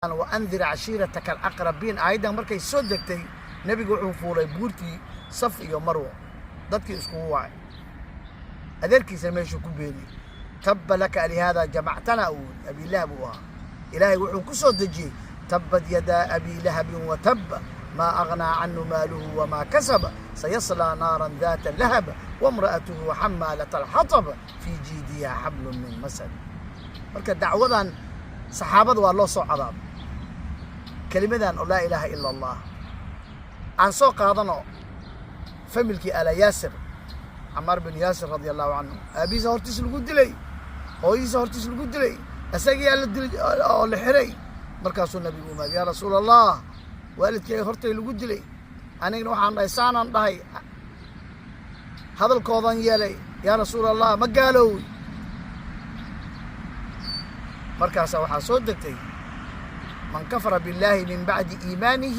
وأنذر عشيرتك الأقربين. Aayaddan markay soo degtay, nebigu wuxuu fuulay buurtii Saf iyo Marwo, dadkii iskugu wacay, adeerkiisa meeshuu ku beeniyey. "تبا لك ألهذا جمعتنا" uu yiri. Abilahab uu ahaa. Ilaahay wuxuu ku soo dejiyey: تبت يدا أبي لهب وتب، ما أغنى عنه ماله وما كسب، سيصلى نارا ذات لهب، وامرأته حمالة الحطب، في جيدها حبل من مسد. Marka dacwadan saxaabada waa loo soo cadaabay, kelimadan oo لا إله إلا الله. Aan soo qaadano familkii ala Yaasir, Camaar bin Yaasir رضي الله عنه. Aabihiisa hortiis lagu dilay, hooyihiisa hortiis lagu dilay, isagiyaa la dilay oo la xiray. Markaasuu nabigu imaad: "Yaa Rasuul Allah, waalidkay hortay lagu dilay, anigana waxaan dhahay, saanaan dhahay, hadalkoodan yeelay. Yaa Rasuul Allah, ma gaalowey?" Markaasaa waxaa soo degtay: من كفر بالله من بعد إيمانه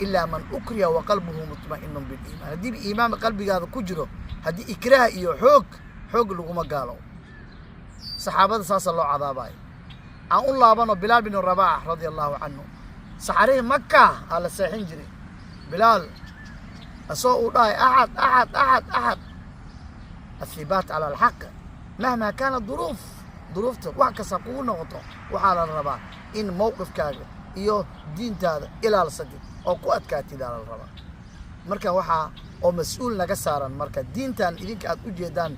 إلا من أكره وقلبه مطمئن بالإيمان. Haddii iimaan qalbigaada ku jiro, haddii ikraah iyo xoog, xoog laguma gaalo. Saxaabada saasa loo cadaabayo. Aan u laabano Bilaal bin Rabax رضي الله عنه. Saxarihii Maka aa la seexin jiray Bilaal, asoo uu dhahay: "أحد، أحد، أحد، أحد." الثبات على الحق مهما كانت ظروف. Duruufta wax kasta kugu noqoto, waxaa la rabaa in mowqifkaaga iyo diintaada ilaalsatid oo ku adkaatid aa la rabaa. Marka waxaa oo mas-uul naga saaran, marka diintan idinka aad u jeedaan,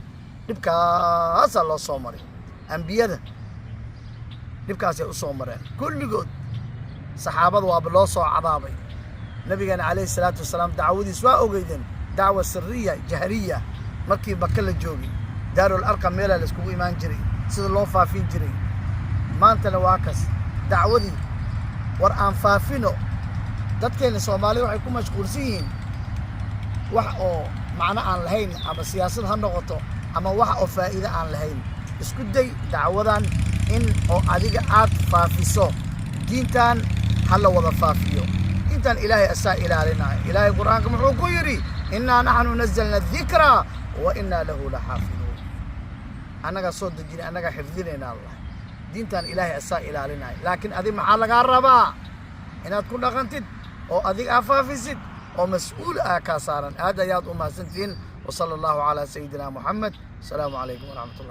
dhibkaasaa loo soo maray. Ambiyada dhibkaasay u soo mareen kulligood. Saxaabada waaba loo soo cadaabay. Nabigana عليه الصلاة والسلام dacwadiis waa ogeydeen, دعوة سرية جهرية. Markii Maka la joogay, Daarul Arqam meelaa la iskugu imaan jiray, sida loo faafin jiray. Maantana waa kas dacwadii. War aan faafino. Dadkeena Soomaalida waxay ku mashquulsan yihiin wax oo macno aan lahayn, ama siyaasad ha noqoto ama wax oo faa'iido aan lahayn. Isku day dacwadan in oo adiga aad faafiso. Diintan ha la wada faafiyo. Diintan Ilaahay asaa ilaalinaya. Ilaahay Qur'aanka muxuu ku yidhi? إنا نحن نزلنا الذكر وإنا له لحافظون. Annagaa soo dejinay, annagaa xifdinayna. Allah diintan Ilaahay asaa ilaalinaya, laakiin adig maxaa lagaa rabaa? Inaad ku dhaqantid oo adig aa faafisid oo mas-uul ah kaa saaran. Aad ayaad u mahadsantihiin. وصلى الله على سيدنا محمد. السلام عليكم ورحمة الله.